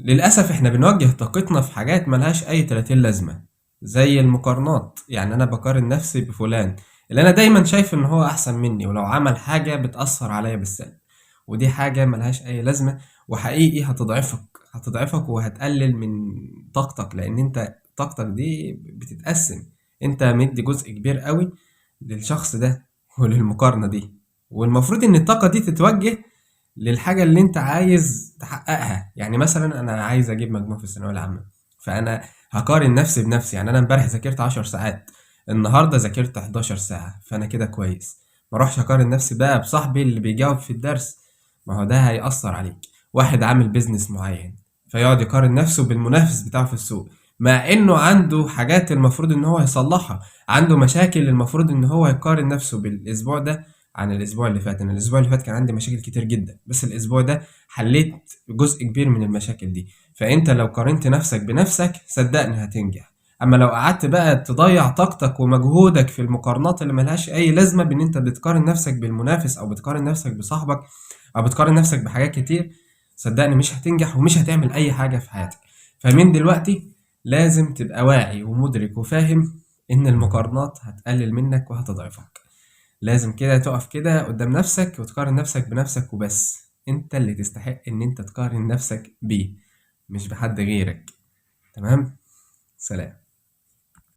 للأسف احنا بنوجه طاقتنا في حاجات ملهاش أي 30 لازمة، زي المقارنات. يعني أنا بقارن نفسي بفلان اللي أنا دايما شايف إن هو أحسن مني، ولو عمل حاجة بتأثر عليا بالسلب، ودي حاجة ملهاش أي لازمة، وحقيقي هتضعفك وهتقلل من طاقتك، لأن أنت طاقتك دي بتتقسم، أنت مدي جزء كبير قوي للشخص ده وللمقارنة دي، والمفروض إن الطاقة دي تتوجه للحاجة اللي أنت عايز تحققها. يعني مثلا أنا عايز أجيب مجموع في الثانوية العامة، فأنا هقارن نفسي بنفسي. يعني أنا امبارح ذاكرت 10 ساعات، النهاردة ذاكرت 11 ساعة، فأنا كده كويس. ما اروحش أقارن نفسي بقى بصاحبي اللي بيجاوب في الدرس، ما هو ده هيأثر عليك. واحد عامل business معين فيقعد يقارن نفسه بالمنافس بتاعه في السوق، مع انه عنده حاجات المفروض ان هو يصلحها، عنده مشاكل المفروض ان هو يقارن نفسه بالاسبوع ده عن الاسبوع اللي فات. انا الاسبوع اللي فات كان عندي مشاكل كتير جدا، بس الاسبوع ده حليت جزء كبير من المشاكل دي. فانت لو قارنت نفسك بنفسك صدقني هتنجح. اما لو قعدت بقى تضيع طاقتك ومجهودك في المقارنات اللي ملهاش اي لازمه، بان انت بتقارن نفسك بالمنافس او بتقارن نفسك بصاحبك او بتقارن نفسك بحاجات كتير، صدقني مش هتنجح ومش هتعمل اي حاجه في حياتك. فمن دلوقتي لازم تبقى واعي ومدرك وفاهم ان المقارنات هتقلل منك وهتضعفك. لازم كده تقف كده قدام نفسك وتقارن نفسك بنفسك وبس. انت اللي تستحق ان انت تقارن نفسك بيه، مش بحد غيرك. تمام؟ سلام.